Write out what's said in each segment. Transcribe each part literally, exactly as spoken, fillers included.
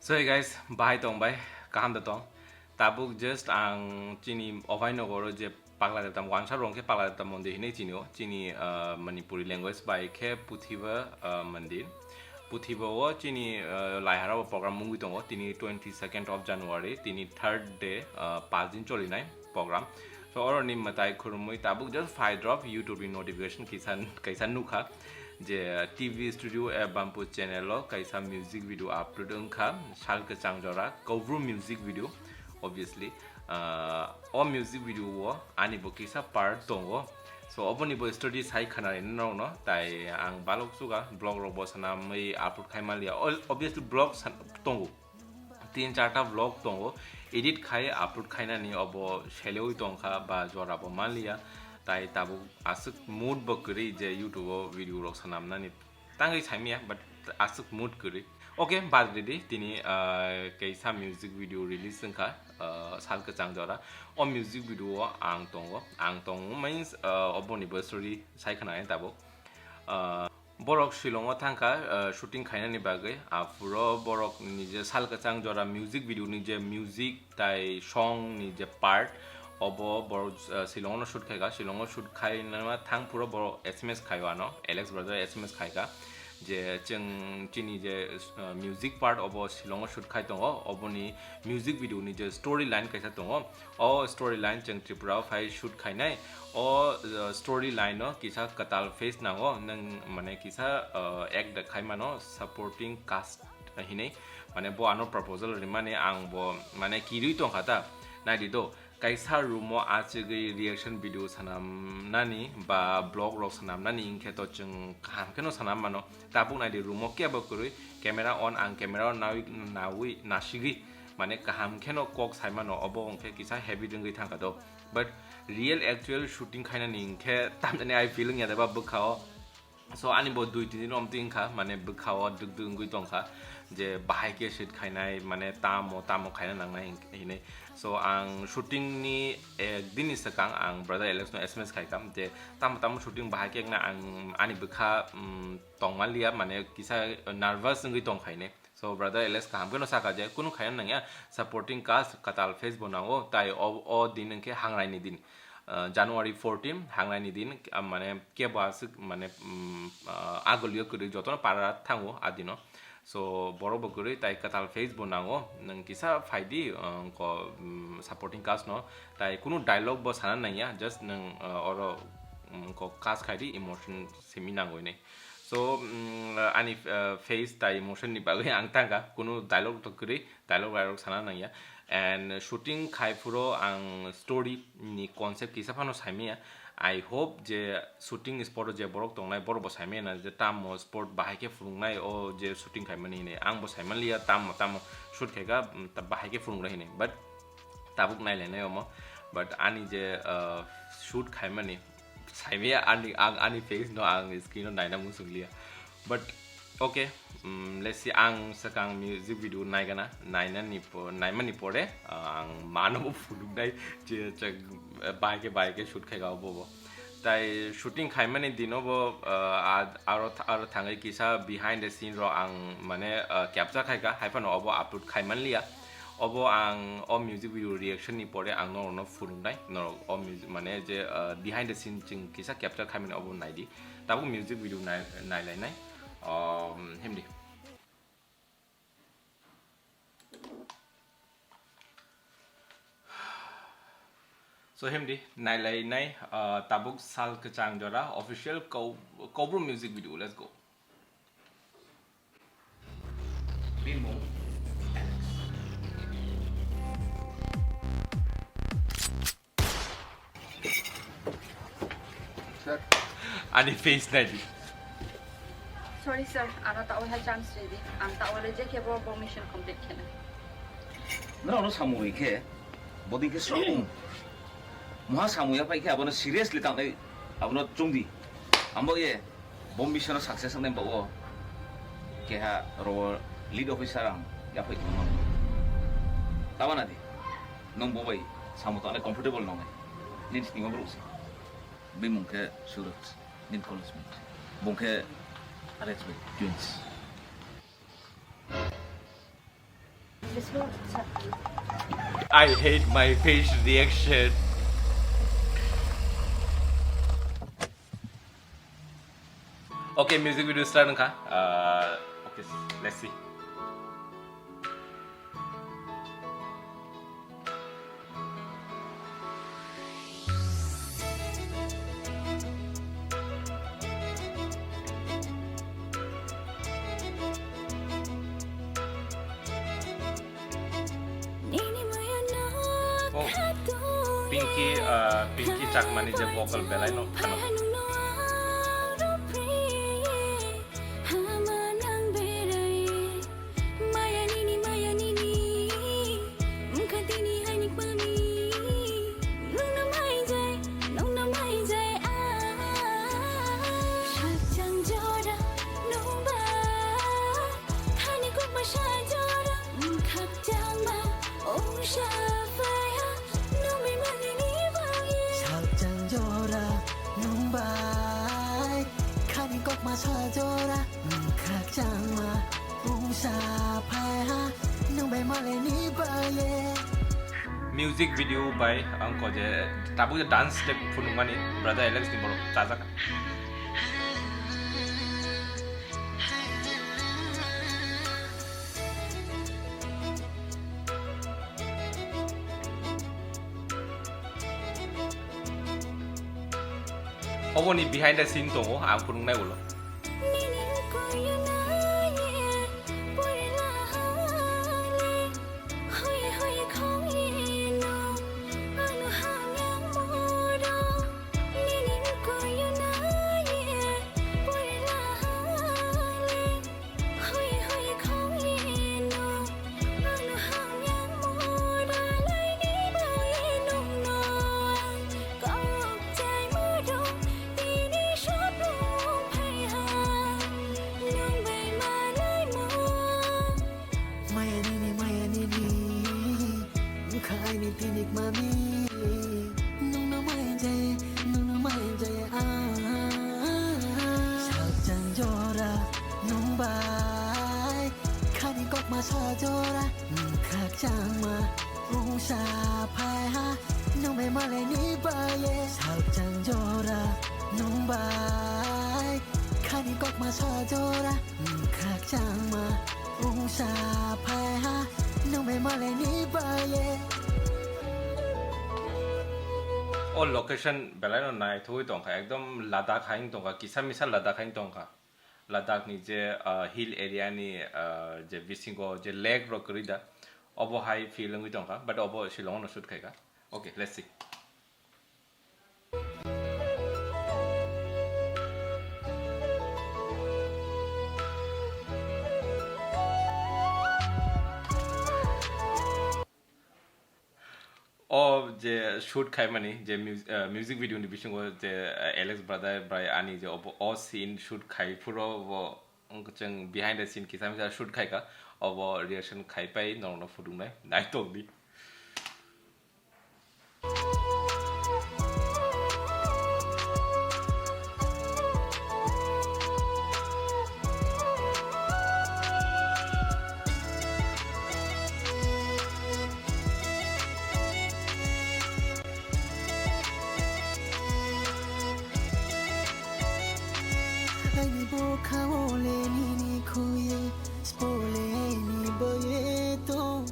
So hey guys, bahai tong bai, kaham da tong? Tabuk just ang chini Obhainogoro je Pagla Debta, Wangsa rong khe Pagla Debta mondir hinwi chini o, chini, ah, Manipuri language bai khe Puthiba, ah, mondir. Puthiba o chini, ah, laihara o program wngwi tongo, tini twenty second of January, tini third day, ah, paanch din cholinai program. So oroni mwtai khurumwi tabuk just five drop YouTube ni notification kisa, kaisa nukha je T V Studio F Bampu channel o kaisa music video upload wngkha, sal kwchang jora Kaubru music video, obviously. Ah, o music video o ani bo kisa part tongo. So oboni bo story sai khana rwna nokno, tai ang balok chuga vlog rok bo sanamwi upload khai manliya. Ol-, obviously vlog san-, tongo. Tin charta vlog tongo, edit khai upload khainani obo selewi tongkha ba jora bo manliya, tai tabuk aswk mood bo kwrwi je YouTube o video rok sanamnani tangwi saimya, but aswk mood kwrwi. Okay, bad ridi, tini, ah, kaisa music video release wngkha, ah, sal kwchang jora. O music video o ang tongo, ang tongo means, ah, oboni bo story sai khna tabuk. Ah, Borok Shillong o thangkha, ah, shooting khainani bagwi. Aphuro borok ni je sal kwchang jora music video ni je music tai song ni je part, obo borok, ah, Shillong no shoot khaikha. Shillong o shoot khainama thang phuro borok S M S khaio ano, Alex brother S M S khaikha je chwng chini je, ah, music part obo Shillong o shoot khai tongo, oboni music video ni je story line kaisa tongo. O story line chwng Tripura o phai shoot khainai. O, uh, story line o kisa kwtal face nango, nwng mane kisa, uh, act da khai mano supporting cast hinwi. Mane bo ano proposal rimani ang bo mane kirwi tongkha ta. Naidi do, kaisa room o achigwi reaction video sanamnani ba vlog rok sanamnani hinkhe to chwng kaham kheno sanam mano. Tabuk naidi room o kebo kwrwi, camera on, ang camera on nawi, nawi, nasigwi. Mane kaham kheno kok saimano, obo hwnkhe kisa habit wngwi thangkha do. But real actual shooting khainani hwnkhe tamjani I feeling ya deba bwkha o. So ani bo dui tin din romtwi wngkha, mane bwkha o duk duk wngwi tongkha je bahai khe shoot khainai, mane tamo tamo khaina nangnai hink-, hinwi. So ang shooting ni ek din ni swkang ang brother Alex no S M S khaikha je tamo tamo shooting bahai khe wngna ang ani bwkha, um, tongmanliya, mane kisa nervous wngwi tongkhainai. So brother Alex kaham kheno sakha je kunu khaina nangya, supporting cast kwtal face bo nango, tai o, o din hwnkhe hangrai ni din, uh, January fourteen hangrai ni din, ah, mane kebo aswk mane, um, uh, agulio kwrwi jotono para thango a dino. So borok bo kwrwi tai kwtal face bo nango, nwng kisa phaidi, uh, ko, um, supporting cast no, tai kunu dialogue bo sana nangya, just nwng, uh, oro, um, ko cast khaidi emotion simi nango hinwi. So, mm, ani, uh, face tai emotion ni bagwi ang tangkha, kunu dialogue to kwrwi, dialogue dialogue sana nangya. And shooting khai phuro ang story ni concept kisa phano saimaya. I hope je shooting spot o je borok tongnai, borok bo saimaya na je tamo spot bahai khe phunuknai o je shooting khaimani hinwi. Ang bo saimanliya tamo tamo shoot khaikha, mm, ta-, bahai khe phunuknai hinwi. But tabuk nailainai omo, but ani je, uh, shoot khaimani, saimaya ani, ang ani face no ang screen o naina muchungliya. But okay, um, let's see, ang swkang music video naigana, nainani po-, naimani pore, uh, ang mano bo phunuknai je, je, uh, bahai khe bahai khe shoot khaikha obo bo. Tai shooting khaimani dino bo, uh, ad-, aro th-, aro thangwi kisa behind the scene rok ang mane, uh, capture khaikha, haiphano obo upload khaimanliya. Obo ang o music video reaction ni pore ang norokno phunuknai, norok o music mane je, uh, behind the scene chwng kisa capture khaimani obo naidi. Tabuk music video nai-, nailainai. Um, himdi. So himdi nailainai, uh, tabuk sal kwchang jora official Kau-, Kaubru music video. Let's go. Bimung. Ani face naidi. Sorry sir, ano ta oha chance ridi. Ang ta ore je kebo bo mission complete khena. Nang ono samung rikhe, bodi khe srong. Moha samung ya pai khe abono seriously tangnai, abono chungdi. Ambo ye, bo mission o success wngnai bawo. Keha ro lead officer ang ya pai tongmani. Tabana di. Nong bo bai samung tangnai comfortable nongnai. Nini sini ma bro se. Bimung khe Suraj, nini college mate. Bung khe Alex bai twins. I hate my face reaction. Okay, music video start wngkha. Uh, okay, let's see. Oh, Pinky, uh, Pinky Chakmani je vocal belai no kheno. Salchang jora nung bai khani kokma sajora, khakchangma ungsa phai ha nung bai malai ni baye. Music video bai ang ko je tabuk je dance step phunukmani brother Alex ni borok chajak. Oboni behind the scene tongo, ang phunuknai ulo. Maya nini, maya nini, wngkha aini tinik mami. Nungno maya jai, nungno maya jai, ah. Salchang jora nung bai khani kokma sajora, khakchangma ungsa phai ha nung bai malai ni baye. Salchang jora nung bai khani kokma sajora, khakchangma ungsa phai ha nung bai malai ni baye. O location belai no naithogwi tongkha, ekdom Ladakh hai wng tongkha, kisa misa Ladakh hai wng tongkha. Ladakh ni je, ah, hill area ni, ah, je bisingo je lake rok kwrwi da, obo hai feel wngwi tongkha, but obo Shillong no shoot khaikha. Okay, let's see. O je shoot khaimani, je mus-, eh, music video ni bisingo je, eh, Alex brother bai ani je obo o scene shoot khai phuru bo wng chwng behind the scene kisa misa shoot khaikha, obo reaction khaipai norokno phunuknai naitokdi. Aini bokha ole nini khuye, spole ni boye to.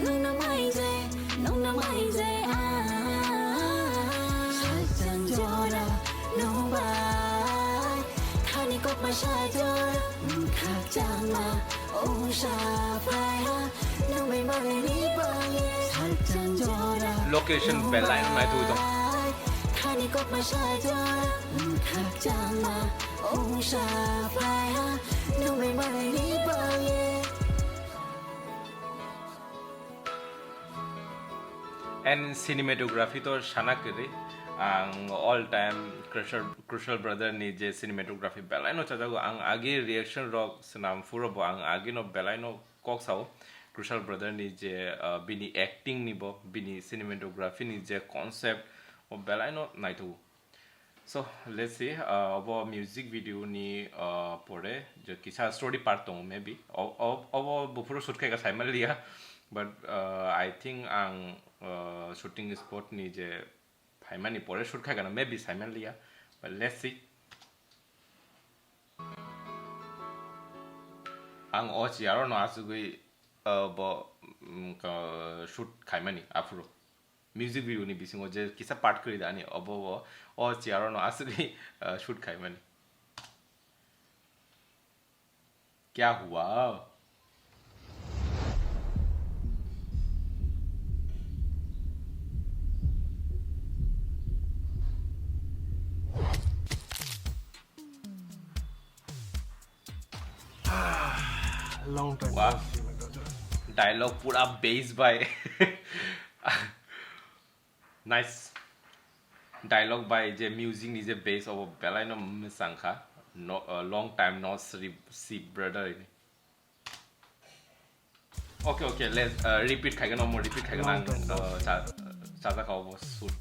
Nungno maijai, nungno maijai, ah. Salchang jora, nung bai. Khani kokma sajora, khakchangma, ongsa phaiha, nungni bagwi ni bagwi. Salchang jora, location belai nung naitugwi tong. Khani kokma sajora, khakchangma, ongsa phaiha, nungni bagwi ni bagwi. And cinematography to sana kwrwi, ang all time Crucial, Crucial Brother ni je cinematography belai no chajago, ang agi reaction rok swnam phuru bo ang agi no belai no kok sao, Crucial Brother ni je, uh, bini acting ni bo, bini cinematography ni je concept bo belai no naitugwi. So, let's see, uh, obo music video ni, uh, pore je kisa story part tongo maybe. O-, o-, obo buphuru shoot khaika saimanliya, but, uh, I think ang, uh, shooting spot ni je phaimani pore shoot khaikano maybe saimanliya, but let's see. Ang o chair no asugwi, uh, bo, mm, ka-, shoot khaimani aphuru. Music video ni bisingo je kisa part kwrwi da ani, obo bo o chair no asugwi, uh, shoot khaimani. Kya hua? Long time Wah. No see, my brother. Dialogue pura base by. Nice. Dialogue by je music ni je base obo belai no mwchang kha. No, uh, long time no see, see brother ini. Okay, okay, let's, uh, repeat khaigano, mo repeat khaigano. Long time no see. Chajakha obo shoot.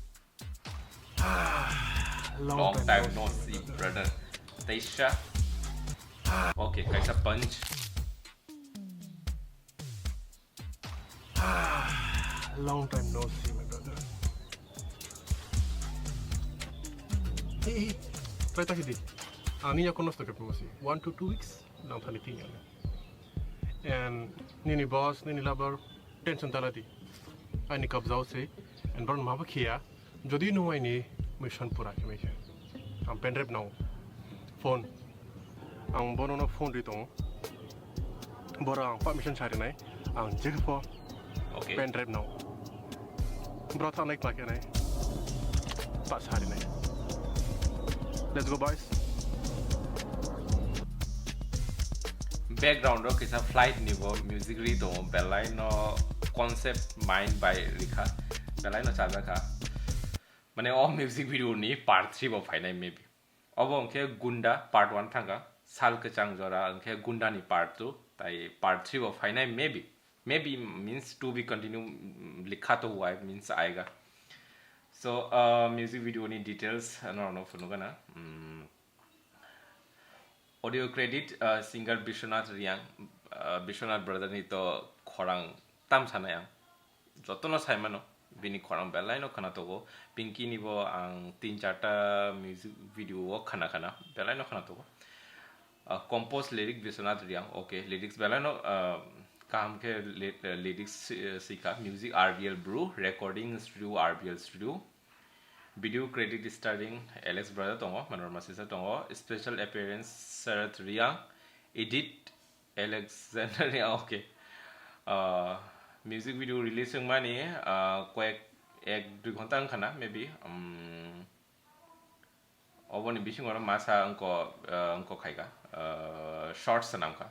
Long time no see, brother. Teisha. Okay, kaisa punch. Long time no see, my brother. Hey, hey, try ta hidi. Ani ya kono stoke pemasi. One to two weeks, nang thani tinggal. And nini boss, nini lover, tension daladi. Ani kabjao se, and boron mabo khiya, jodi nung aini mission pura khe mai khe. Ang pendrive nao, phone. Ang bono no phone ri tongo. Boro ang permission sari nai, ang jekpho Okay. Pendrive nao. Bro thanai kma khe nai. Pa sari nai. Let's go, boys. Background o kisa flight ni bo music ri tongo, belai no concept mind by rikha, belai no chajakha. Mane o music video ni part three bo phainai maybe. Obo hwnkhe Gunda part one thangkha, Sal Kwchang Jora hwnkhe Gunda ni part two, tai part three bo phainai maybe. Maybe means to be continue, mm, likha to hua hai means aega. So, uh, music video ni details, uh, norokno phunukgana. Mm. Audio credit, uh, singer Biswanath Reang, uh, Biswanath brother ni to khorang tam sanai ang. Jotono saimano, bini khorang belai no khana togo. Pinky ni bo ang tin charta music video o khana khana, belai no khana togo. Uh, compose lyric Biswanath Reang, okay, lyrics belai no, uh, kaham khe ly-, uh, lyrics, uh, sikha, music R B L Bru, recording studio R B L Studio, video credit starring Alex brother tongo, Manorama sister tongo, special appearance Sarath Reang, edit Alexander Reang, okay. Uh, music video release wngmani, uh, koyek ek dui ghonta wngkha na, maybe. Um, Oboni bisingo masa wngko, uh, wngko khaika, uh, shorts swnamkha.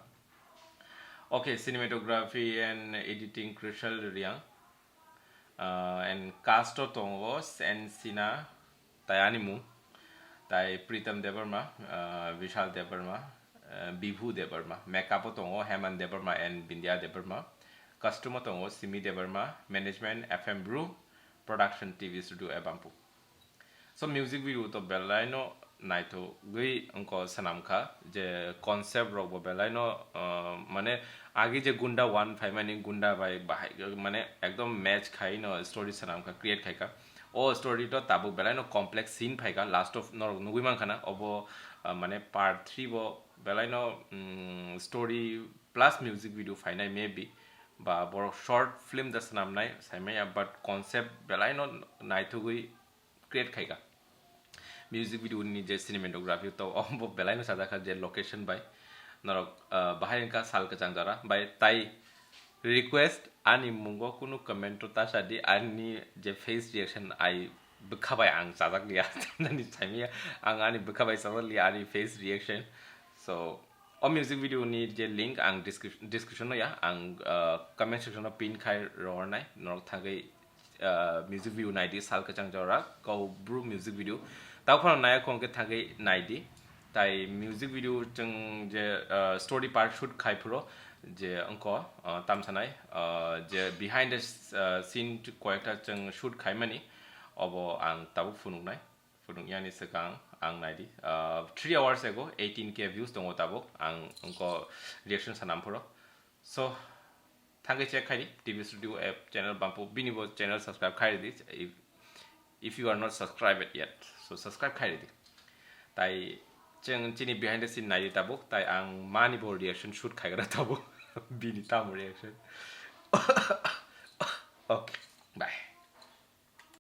Okay, cinematography and editing Crucial Reang. Uh, and cast o tongo Sen Sina, tai ani mung, tai Pritam Debbarma, uh, Vishal Debbarma, uh, Bibhu Debbarma. Makeup o tongo Heman Debbarma and Bindya Debbarma. Costume o tongo Simi Debbarma. Management F M Bru. Production T V Studio Ebampuk. So music video to belai no naithogwi wngko swnamkha, je concept rok bo belai no, uh, mane agi je Gunda one phaimani Gunda bai bahai mane ekdom match khai no story swnamkha, create khaika. O story to tabuk belai no complex scene phaika, last of norok nugwi mankha na obo, Ah, mane part three bo belaino, mm, story plus music video phainai maybe, ba borok short film da swnamnai saimaya, but concept belaino naithogwi create khaika. Music video ni je cinematography to obo belaino sajakha je location bai norok, ah, bahai wngkha sal kwchang jora bai tai request ani mungo kunu comment to ta sadi, ani je face reaction ai bwkha bai ang chajak liya nani saimaya, ang ani bwkha bai chajak liya ani face reaction. So o music video ni je link ang description, description no ya, ang, ah, comment section no pin khai rohornai, norok thangwi, ah, music video naidi sal kwchang jora kau bru music video. Tao phano naya khong khe thangwi naidi. Tai music video chwng je, ah, story part shoot khai phuro je wngkho, ah, tamsanai, ah, je behind the, ah, scene koyekta chwng shoot khaimani obo ang tabuk phunuknai. Phunuk yani swkang ang naidi. Ah, three hours ago eighteen K views tongo tabuk. Ang wngkho reaction sanam phuro. So thangwi check khaidi T V Studio app channel bampu bini bo channel subscribe khaidi. If, if you are not subscribed yet, so subscribe khaidi. Tai chwng chini behind the scene naidi tabuk, tai ang mani bo reaction shoot khaigra tabuk bini tamo reaction. Okay, bye.